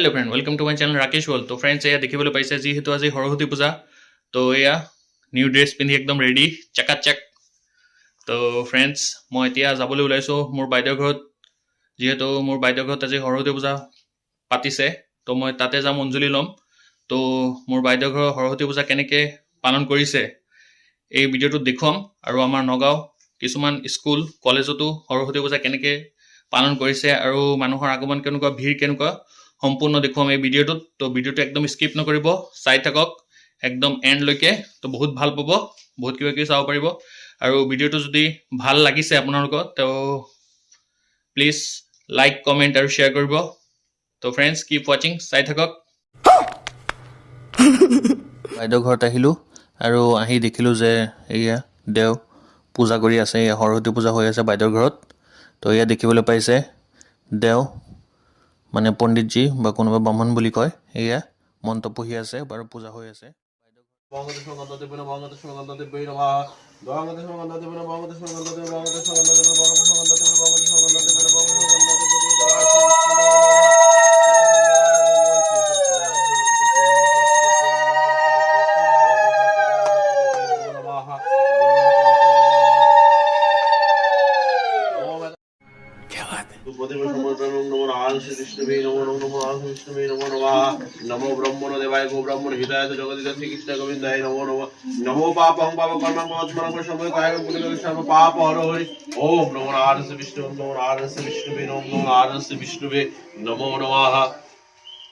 Hello friend, welcome to my channel Rakesh world. তো friends, এয়া দেখিবলৈ পাইছে, যিহেতু আজি সৰস্বতী পূজা, তো এয়া নিউ ড্ৰেছ পিন্ধি একদম ৰেডি, চাকাচাক। তো ফ্ৰেণ্ডছ, মই এতিয়া যাবলৈ ওলাইছোঁ মোৰ বাইদেউৰ ঘৰত। যিহেতু মোৰ বাইদেউৰ ঘৰত আজি সৰস্বতী পূজা পাতিছে, তো মই তাতে যাম, অঞ্জলি ল'ম। তো মোৰ বাইদেউৰ ঘৰৰ সৰস্বতী পূজা কেনেকৈ পালন কৰিছে, এই ভিডিঅ'টোত দেখুৱাম আৰু আমাৰ নগাঁও কিছুমান স্কুল কলেজতো সৰস্বতী পূজা কেনেকৈ পালন কৰিছে আৰু মানুহৰ আগমন কেনেকুৱা, ভিৰ কেনেকুৱা, সম্পূৰ্ণ দেখুৱাম এই ভিডিঅ'টোত। তো ভিডিঅ'টো একদম স্কিপ নকৰিব, চাই থাকক একদম এণ্ডলৈকে। তো বহুত ভাল পাব, বহুত কিবা কিবি চাব পাৰিব। আৰু ভিডিঅ'টো যদি ভাল লাগিছে আপোনালোকৰ, তো প্লিজ লাইক, কমেণ্ট আৰু শ্বেয়াৰ কৰিব। তো ফ্ৰেণ্ডছ, কিপ ৱাচিং, চাই থাকক। বাইদেউ ঘৰত আহিলোঁ আৰু আহি দেখিলোঁ যে এয়া দেও পূজা কৰি আছে। এয়া সৰস্বতী পূজা হৈ আছে বাইদেউৰ ঘৰত। তো এয়া দেখিবলৈ পাইছে, দেও মানে পণ্ডিতজী বা কোনোবা ব্ৰাহ্মণ বুলি কয়, এয়া মন্ত্ৰ পঢ়ি আছে বাৰু, পূজা হৈ আছে। গঙ্গদেশ গঙ্গদেব্যৈ নমঃ। গঙ্গদেশ গঙ্গদেব্য গঙ্গদেশ গঙ্গদেব গঙ্গদেশ গঙ্গদেব গঙ্গদেশ গঙ্গদেব গঙ্গদেশ গঙ্গদেব গঙ্গদেশ গঙ্গদেব। নমো নারায়ণ শ্রী বিষ্ণুবে নমো নমো, নমো নারায়ণ বিষ্ণুবে নমো নমঃ। নমো ব্রহ্মণ দেবায় গো ব্রাহ্মণ হিতায় জগদিত শ্রীকৃষ্ণ গোবিন্দায় নমো নমঃ। নমো পাপং পাপ কর্মং পাপাত্মনং সময় কায় সর্ব পাপ হর হরি। ওম নমো নারায়ণ বিষ্ণু, নমো নারায়ণ বিষ্ণুবে নমো, নমো নারায়ণ বিষ্ণুবে নমো নমঃ।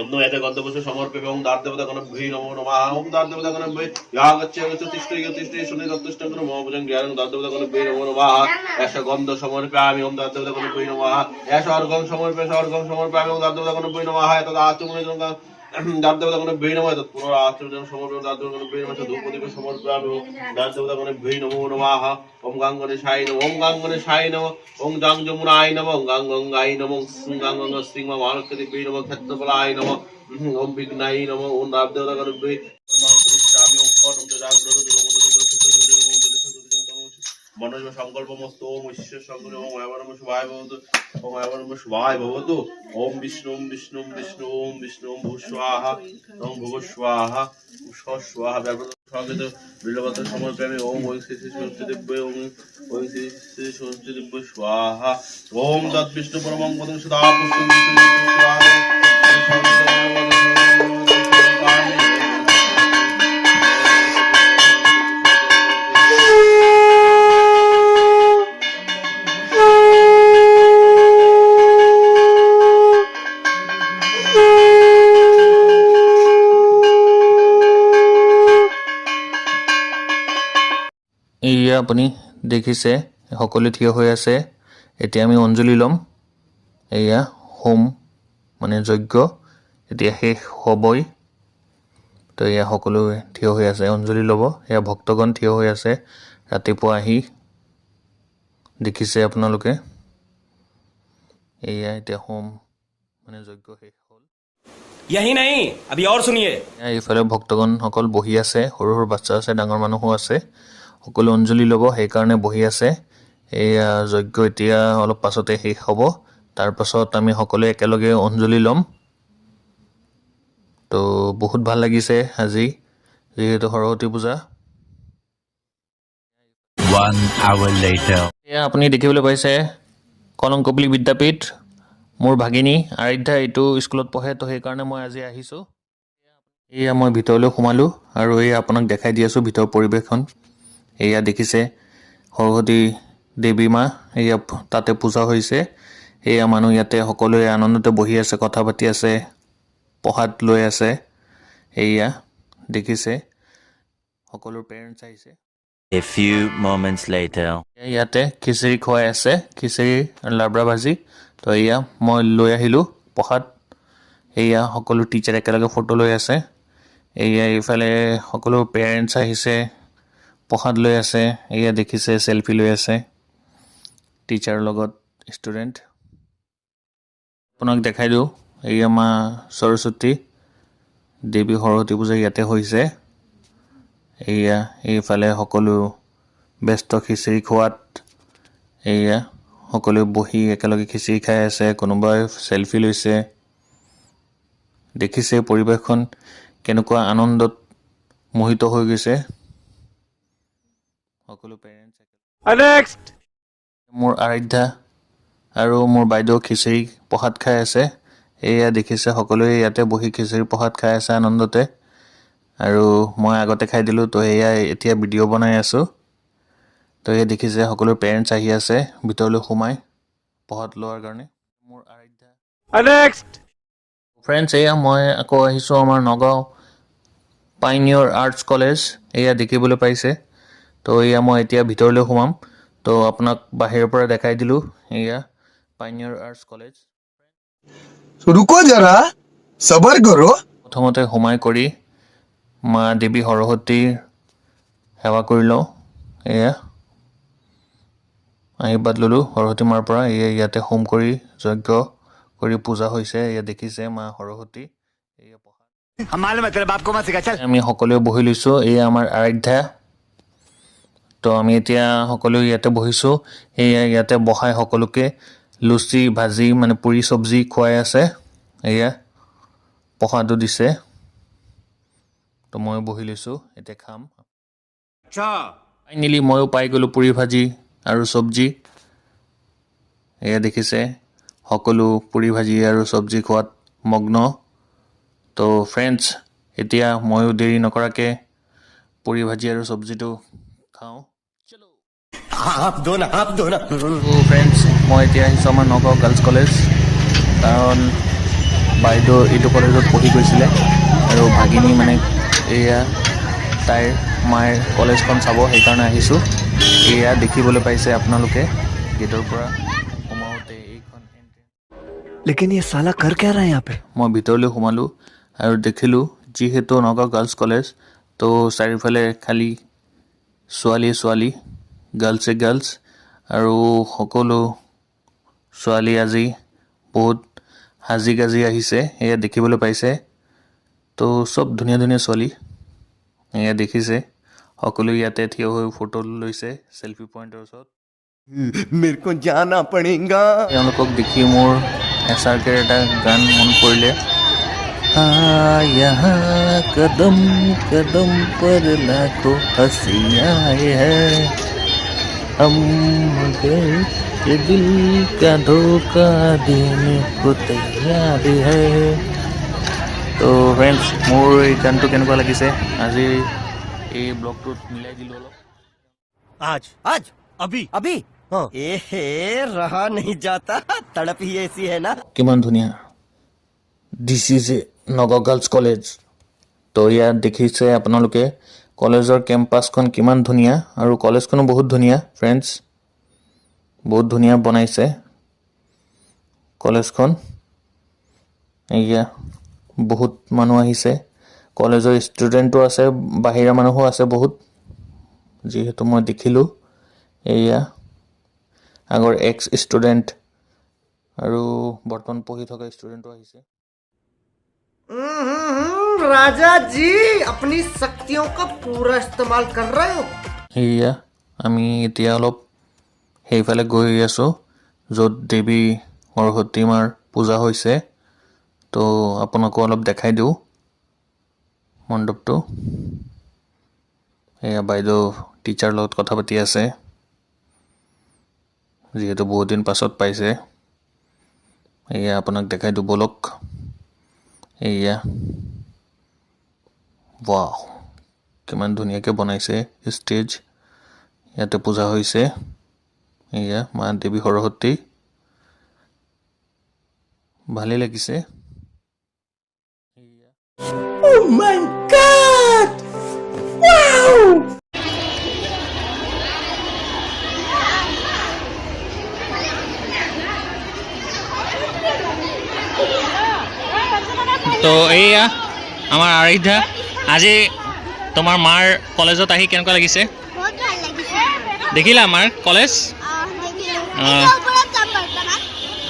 অন্য এতে গন্ধপুষ্প সমর্পে ওম দার দেবতা গণভ্যৈ নমো নমঃ। ওম দার দেবতা গণভ্যৈ ইয়া গচ্ছ গচ্ছ তিষ্ঠ তিষ্ঠ শনি তত্তিষ্ঠ মহাভুজং জ্ঞান দার দেবতা গণভ্যৈ নমো নমঃ। এষ গন্ধ সমর্পয়ামি ওম দার দেবতা গণভ্যৈ নমঃ। এষ অর্ঘং সমর্পে অর্ঘং সমর্পয়ামি ওম দার দেবতা গণভ্যৈ নমঃ। এতদ আচমনে দার দেবতা গণভ্যৈ নমঃ। এতৎ পুনরাচমন সমর্পয়ামি দার দেবতা গণভ্যৈ নমঃ। ধূপদীপ সমর্পয়ামি ওম দার দেবতা গণভ্যৈ নমো নমঃ। ওম গাং গণেশায় নমঃ, ওম গাং গণেশায় নমঃ, ওম গাং যমুনায় নমঃ, ওম গাং গঙ্গায় নমঃ, ওম গাং গঙ্গা শ্রী মা মহালক্ষ্মী নমঃ, ক্ষেত্রফলায় নমঃ, ওম বিঘ্নায় নমঃ, ওম দার দেবতা গণভ্যৈ মনোজ সংকল্প মস্ত ওম ঈশ্বর সংকল্প ওম আয়বরম শুভায় ভবতু, ওম আয়বরম শুভায় ভবতু। ওম বিষ্ণু বিষ্ণু বিষ্ণু, ওম বিষ্ণু ভূস্বাহা, ওম ভুব স্বাহা, স্বাহা। স্বাগত বিল্লপত্র সমর্পয়ামি ওম ওম শ্রী শ্রী সরস্বতী দিব্য ওম ওম শ্রী শ্রী সরস্বতী দিব্য স্বাহা। ওম তৎ বিষ্ণু পরমং পদং সদা পুষ্পং। এয়া আপুনি দেখিছে, সকলোৱে থিয় হৈ আছে। এতিয়া আমি অঞ্জলি ল'ম। এয়া হোম মানে যজ্ঞ এতিয়া শেষ হ'বই। তো এয়া সকলোৱে থিয় হৈ আছে, অঞ্জলি ল'ব। এয়া ভক্তগণ থিয় হৈ আছে ৰাতিপুৱা আহি, দেখিছে আপোনালোকে। এয়া এতিয়া হোম মানে যজ্ঞ শেষ হ'ল। यही नहीं, अभी और सुनिए। এয়া এইফালে ভক্তগণসকল বহি আছে, সৰু সৰু বাচ্ছা আছে, ডাঙৰ মানুহো আছে, সকলো অঞ্জলি ল'ব, সেইকাৰণে বহি আছে। এয়া যজ্ঞ এতিয়া অলপ পাছতে শেষ হ'ব, তাৰপাছত আমি সকলোৱে একেলগে অঞ্জলি ল'ম। তো বহুত ভাল লাগিছে আজি, যিহেতু সৰস্বতী পূজা। One hour later. এয়া আপুনি দেখিবলৈ পাইছে কলংকপিলি বিদ্যাপীঠ। মোৰ ভাগিনী আৰাধ্যা এইটো স্কুলত পঢ়ে, তো সেইকাৰণে মই আজি আহিছোঁ। এয়া মই ভিতৰলৈ সোমালোঁ আৰু এয়া আপোনাক দেখাই দি আছোঁ ভিতৰৰ পৰিৱেশখন। এয়া দেখিছে সৰস্বতী দেৱী মা, এয়া তাতে পূজা হৈছে। এয়া মানুহ ইয়াতে সকলোৱে আনন্দতে বহি আছে, কথা পাতি আছে, প্ৰসাদ লৈ আছে। এয়া দেখিছে সকলো পেৰেণ্টছ আহিছে। A few moments later. ইয়াতে খিচিৰি খুৱাই আছে, খিচিৰি আৰু লাবৰা ভাজি। তো এয়া মই লৈ আহিলোঁ প্ৰসাদ। এয়া সকলো টিচাৰ একেলগে ফটো লৈ আছে। এয়া এইফালে সকলো পেৰেণ্টছ আহিছে, প্ৰসাদ লৈ আছে। এয়া দেখিছে, চেলফি লৈ আছে টিচাৰৰ লগত ষ্টুডেণ্ট। আপোনাক দেখাই দিওঁ, এয়া মা সৰস্বতী দেৱী, সৰস্বতী পূজা ইয়াতে হৈছে। এয়া এইফালে সকলো ব্যস্ত খিচিৰি খোৱাত। এয়া সকলোৱে বহি একেলগে খিচিৰি খাই আছে, কোনোবাই চেলফি লৈছে। দেখিছে পৰিৱেশখন কেনেকুৱা আনন্দত মোহিত হৈ গৈছে সকলো পেৰেণ্টছ। মোৰ আৰাধ্যা আৰু মোৰ বাইদেউ খিচিৰি প্ৰসাদ খাই আছে। এয়া দেখিছে, সকলোৱে ইয়াতে বহি খিচিৰি প্ৰসাদ খাই আছে আনন্দতে আৰু মই আগতে খাই দিলোঁ। তো এয়া এতিয়া ভিডিঅ' বনাই আছোঁ। তো এয়া দেখিছে, সকলো পেৰেণ্টছ আহি আছে ভিতৰলৈ সোমাই প্ৰসাদ লোৱাৰ কাৰণে। মোৰ আৰাধ্যা। ফ্ৰেণ্ডছ, এয়া মই আকৌ আহিছোঁ আমাৰ নগাঁও পাইনিয়ৰ আৰ্টছ কলেজ। এয়া দেখিবলৈ পাইছে। তো এয়া মই এতিয়া ভিতৰলৈ সোমাম। তো আপোনাক বাহিৰৰ পৰা দেখাই দিলোঁ, এয়া পাইনিয়ৰ আৰ্টছ কলেজ। तो रुको जरा, सबर करो। প্ৰথমতে সোমাই কৰি মা দেৱী সৰস্বতীৰ সেৱা কৰি লওঁ। এয়া আশীৰ্বাদ ল'লোঁ সৰস্বতী মাৰ পৰা। এয়া ইয়াতে হোম কৰি যজ্ঞ কৰি পূজা হৈছে। এয়া দেখিছে, মা সৰস্বতী। এয়া প্ৰসাদ। हम मालूम है तेरे बाप को मत सिखा, चल। আমি সকলোৱে বহি লৈছোঁ। এয়া আমাৰ আৰাধ্যা। তো আমি এতিয়া সকলোৱে ইয়াতে বহিছোঁ। এয়া ইয়াতে বহাই সকলোকে লুচি ভাজি, মানে পুৰি চব্জি খুৱাই আছে। এয়া প্ৰসাদো দিছে। তো ময়ো বহি লৈছোঁ, এতিয়া খাম। ফাইনেলি ময়ো পাই গ'লোঁ পুৰি ভাজি আৰু চব্জি। এয়া দেখিছে, সকলো পুৰি ভাজি আৰু চব্জি খোৱাত মগ্ন। তো ফ্ৰেণ্ডছ, এতিয়া ময়ো দেৰি নকৰাকৈ পুৰি ভাজি আৰু চব্জিটো খাওঁ। आप दो ना, आप दो ना। ফ্ৰেণ্ডছ, মই এতিয়া আহিছোঁ আমাৰ নগাঁও গাৰ্লছ কলেজ, কাৰণ বাইদেউ এইটো কলেজত পঢ়ি গৈছিলে আৰু ভাগিনী মানে এয়া তাইৰ মায়ে কলেজখন চাব, সেইকাৰণে আহিছোঁ। এয়া দেখিবলৈ পাইছে আপোনালোকে, গেটৰ পৰা সোমাওঁতে এইখন entrance। लेकिन ये साला कर क्या रहा है यहाँ पे? মই ভিতৰলৈ সোমালোঁ আৰু দেখিলোঁ, যিহেতু নগাঁও গাৰ্লছ কলেজ, তো চাৰিওফালে খালী ছোৱালীয়ে ছোৱালী, গাৰ্লছে গাৰ্লছ আৰু সকলো ছোৱালী আজি বহুত সাজি গাজি আহিছে। এয়া দেখিবলৈ পাইছে। তো চব ধুনীয়া ধুনীয়া ছোৱালী। এয়া দেখিছে, সকলো ইয়াতে থিয় হৈ ফটো লৈছে চেলফি পইণ্টৰ ওচৰত। मेरे को जाना पड़ेगा। তেওঁলোকক দেখি মোৰ এছ আৰ কেৰ এটা গান মনত পৰিলে। हाँ, यहाँ कदम कदम पर लाखों हंसी आए हैं, हम मगर ये दिल का धोखा देने को तैयार है। তো ফ্ৰেণ্ডছ, মোৰ এই গানটো কেনেকুৱা লাগিছে? আজি এই ব্লগটোত মিলাই দিলোঁ অলপ। आज आज अभी अभी हाँ। ए रहा नहीं जाता, तड़प ही ऐसी है ना। কিমান ধুনীয়া! This is a Nagaon Girls College. তো ইয়াত দেখিছে আপোনালোকে, কলেজৰ কেম্পাছখন কিমান ধুনীয়া আৰু কলেজখনো বহুত ধুনীয়া। ফ্ৰেণ্ডছ, বহুত ধুনীয়া বনাইছে কলেজখন। এয়া বহুত মানুহ আহিছে, কলেজৰ ষ্টুডেণ্টো আছে, বাহিৰা মানুহো আছে বহুত, যিহেতু মই দেখিলোঁ। এয়া আগৰ এক্স ষ্টুডেণ্ট আৰু বৰ্তমান পঢ়ি থকা ষ্টুডেণ্টো আহিছে। राजा जी, अपनी शक्तियों का पूरा इस्तेमाल कर रहे हो। এয়া আমি এতিয়া অলপ সেইফালে গৈ আছোঁ, য'ত দেৱী সৰস্বতী মাৰ পূজা হৈছে। তো আপোনাকো অলপ দেখাই দিওঁ মণ্ডপটো। এয়া বাইদেউ টিচাৰ লগত কথা পাতি আছে, যিহেতু বহুত দিন পাছত পাইছে। এয়া আপোনাক দেখাই দিওঁ, ব'লক। এয়া ৱাহ, কিমান ধুনীয়াকৈ বনাইছে ষ্টেজ। ইয়াতে পূজা হৈছে। এয়া মা দেৱী সৰস্বতী। ভালেই লাগিছে। এয়া Oh my God! Wow! তো এইয়া আমাৰ আৰাধ্যা। আজি তোমাৰ মাৰ কলেজত আহি কেনেকুৱা লাগিছে? বহুত ভাল লাগিছে। দেখিলা আমাৰ কলেজ? দেখিলোঁ। আহ। এতিয়া ওপৰত যাম বৰ্তমান।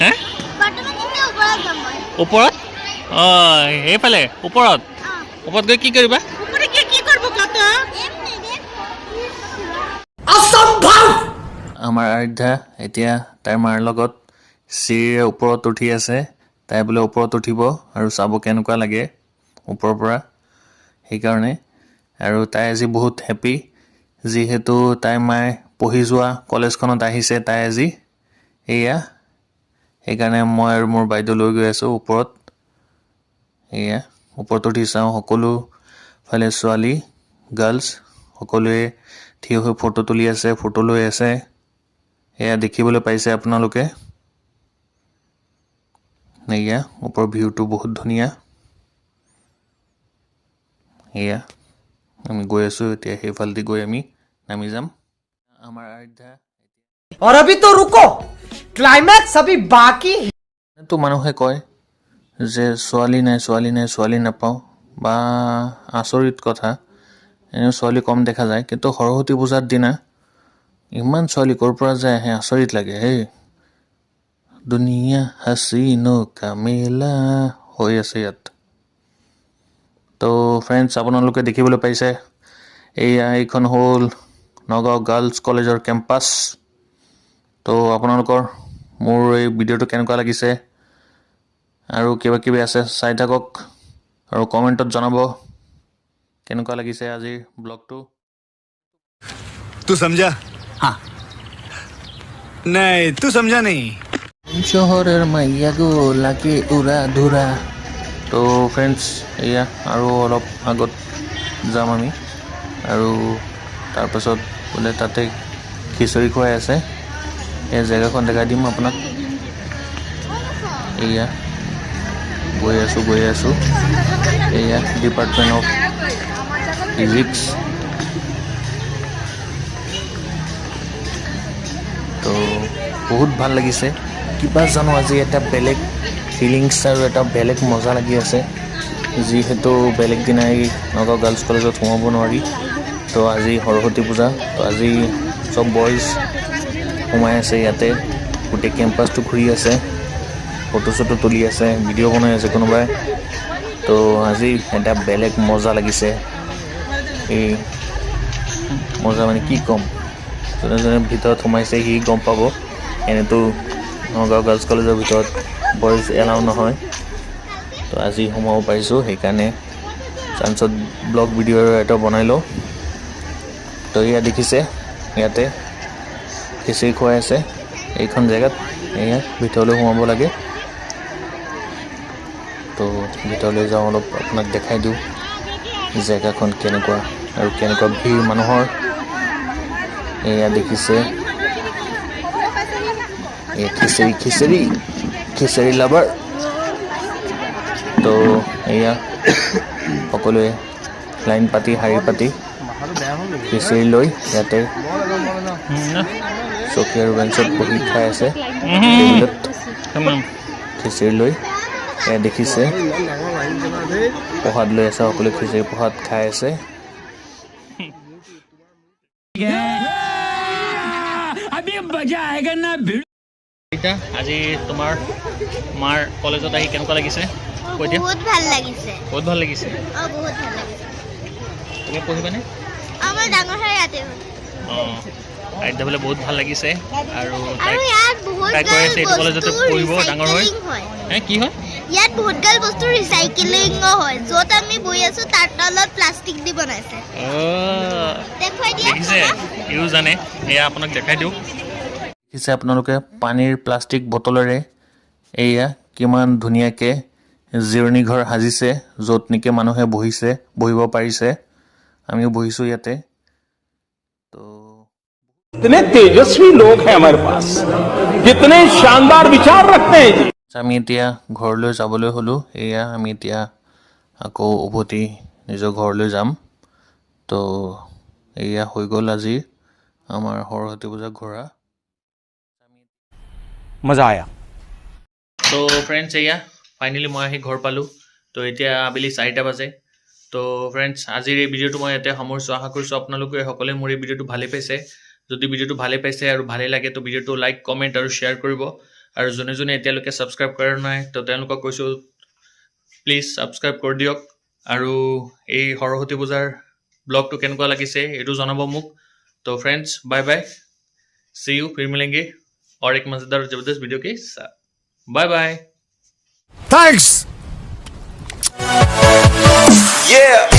হে? বৰ্তমান এতিয়া ওপৰত যাম মই। ওপৰত? অঁ, সেইফালে ওপৰত? অঁ। ওপৰত গৈ কি কৰিবা? ওপৰে গিয়ে কি কৰিব কত? এমনি ৰে। असंभव! আমাৰ আৰাধ্যা এতিয়া তাইৰ মাৰ লগত চিৰিৰে ওপৰত উঠি আছে। তাই বোলে ওপৰত উঠিব আৰু চাব কেনেকুৱা লাগে ওপৰৰ পৰা, সেইকাৰণে। আৰু তাই আজি বহুত হেপ্পী, যিহেতু তাই মায়ে পঢ়ি যোৱা কলেজখনত আহিছে তাই আজি। এয়া সেইকাৰণে মই আৰু মোৰ বাইদেউ লৈ গৈ আছোঁ ওপৰত। এয়া ওপৰত উঠি চাওঁ, সকলো ফালে ছোৱালী, গাৰ্লছ সকলোৱে থিয় হৈ ফটো তুলি আছে, ফটো লৈ আছে। এয়া দেখিবলৈ পাইছে আপোনালোকে। এয়া ওপৰৰ ভিউটো বহুত ধুনীয়া। এয়া আমি গৈ আছোঁ এতিয়া, সেইফালেদি গৈ আমি নামি যাম। আমাৰ আৰাধ্যা और अभी तो रुको, क्लाइमैक्स अभी बाकी है। তো মানুহে কয় যে ছোৱালী নাই, ছোৱালী নাই, ছোৱালী নাপাওঁ বা আচৰিত কথা, এনেও ছোৱালী কম দেখা যায়, কিন্তু সৰস্বতী পূজাৰ দিনা ইমান ছোৱালী ক'ৰ পৰা যায় আহে, আচৰিত লাগে। হেই, दुनिया हसीनों का मेला হৈ আছে ইয়াত। তো ফ্ৰেণ্ডছ, আপোনালোকে দেখিবলৈ পাইছে, এইয়া এইখন হ'ল নগাঁও গাৰ্লছ কলেজৰ কেম্পাছ। তো আপোনালোকৰ মোৰ এই ভিডিঅ'টো কেনেকুৱা লাগিছে আৰু কিবা কিবি আছে চাই থাকক আৰু কমেণ্টত জনাব কেনেকুৱা লাগিছে আজিৰ ব্লগটো। तू समझा? हाँ, नहीं, तू समझा नहीं। চহৰৰ মাইয়া গো লাগে উৰা ধুৰা। তো ফ্ৰেণ্ডছ, এয়া আৰু অলপ আগত যাম আমি আৰু তাৰপাছত বোলে তাতে খিচৰি খুৱাই আছে। এই জেগাখন দেখাই দিম আপোনাক। এয়া গৈ আছোঁ, গৈ আছোঁ। এয়া ডিপাৰ্টমেণ্ট অফ ফিজিক্স। তো বহুত ভাল লাগিছে, কিবা জানো আজি এটা বেলেগ ফিলিংছ আৰু এটা বেলেগ মজা লাগি আছে। যিহেতু বেলেগ দিনাই নগাঁও গাৰ্লছ কলেজত সোমাব নোৱাৰি, তো আজি সৰস্বতী পূজা, তো আজি চব বইজ সোমাই আছে ইয়াতে, গোটেই কেম্পাছটো ঘূৰি আছে, ফটো চটো তুলি আছে, ভিডিঅ' বনাই আছে কোনোবাই। তো আজি এটা বেলেগ মজা লাগিছে। এই মজা মানে কি ক'ম, যোনে যোনে ভিতৰত সোমাইছে সি গম পাব। এনেতো নগাঁও গাৰ্লছ কলেজৰ ভিতৰত বইজ এলাউ নহয়, তো আজি সোমাব পাৰিছোঁ, সেইকাৰণে চান্সত ব্লগ ভিডিঅ' এটা বনাই লওঁ। তো এয়া দেখিছে, ইয়াতে খিচিৰি খুৱাই আছে এইখন জেগাত। এয়া ভিতৰলৈ সোমাব লাগে, তো ভিতৰলৈ যাওঁ, অলপ আপোনাক দেখাই দিওঁ জেগাখন কেনেকুৱা আৰু কেনেকুৱা ভিৰ মানুহৰ। এয়া দেখিছে, এই খিচিৰি, খিচিৰি, খিচিৰি লাভাৰ। তো এয়া সকলোৱে লাইন পাতি, শাৰী পাতি খিচিৰি লৈ ইয়াতে চকী আৰু বেঞ্চত বহি খাই আছে টেবুলত খিচিৰি লৈ। এয়া দেখিছে, প্ৰসাদ লৈ আছে সকলোৱে, খিচিৰি প্ৰসাদ খাই আছে। এতিয়া আজি তোমাৰ মাৰ কলেজত আহি কেনেকুৱা লাগিছে কৈ দিয়া। বহুত ভাল লাগিছে। বহুত ভাল লাগিছে। অ, বহুত ভাল লাগিছে। তুমি পঢ়িবানে? আমাৰ ডাঙৰ হৈ ইয়াতে হ'ল। অঁ, আৰাধ্যা বোলে বহুত ভাল লাগিছে আৰু আৰু তাইক ইয়াত বহুত তাই কৈ গাল আছে এইটো কলেজতে বস্তু পঢ়িব ডাঙৰ হৈ। ৰিচাইকেলিং হয়। হে, কি হয়? ইয়াত বহুত গাল বস্তু ৰিচাইকেলিঙো হয়। য'ত আমি বহি আছো তাৰ তলত প্লাষ্টিক দি বনাইছে। দেখুৱাই দিয়া। দেখিছে, ইও জানে। এয়া আপোনাক দেখাই দিওঁ। দেখিছে আপোনালোকে, পানীৰ প্লাষ্টিক বটলেৰে এয়া কিমান ধুনীয়াকৈ জিৰণি ঘৰ সাজিছে, য'ত নেকি মানুহে বহিছে, বহিব পাৰিছে। আমিও বহিছোঁ ইয়াতে। তো कितने तेजस्वी लोग हैं हमारे पास, कितने शानदार विचार रखते हैं जी। আমি এতিয়া ঘৰলৈ যাবলৈ হ'লোঁ। এয়া আমি এতিয়া আকৌ উভতি নিজৰ ঘৰলৈ যাম। তো এয়া হৈ গ'ল আজিৰ আমাৰ সৰস্বতী পূজা ঘূৰা। मजा आया। তো ফ্ৰেণ্ডছ, এয়া ফাইনেলি মই আহি ঘৰ পালোঁ। তো এতিয়া আবেলি 4টা বাজে। তো ফ্ৰেণ্ডছ, আজিৰ এই ভিডিঅ'টো মই ইয়াতে সামৰিছোঁ। আশা কৰিছোঁ আপোনালোকে সকলোৱে মোৰ এই ভিডিঅ'টো ভালেই পাইছে। যদি ভিডিঅ'টো ভালেই পাইছে আৰু ভালেই লাগে, তো ভিডিঅ'টো লাইক, কমেণ্ট আৰু শ্বেয়াৰ কৰিব। আৰু যোনে যোনে এতিয়ালৈকে ছাবস্ক্ৰাইব কৰা নাই, তো তেওঁলোকক কৈছোঁ, প্লিজ ছাবস্ক্ৰাইব কৰি দিয়ক। আৰু এই সৰস্বতী পূজাৰ ব্লগটো কেনেকুৱা লাগিছে এইটো জনাব মোক। তো friends, bye bye, see you, फिर मिलेंगे और एक मज़ेदार ज़बरदस्त वीडियो के साथ। Bye bye. Thanks. Yeah.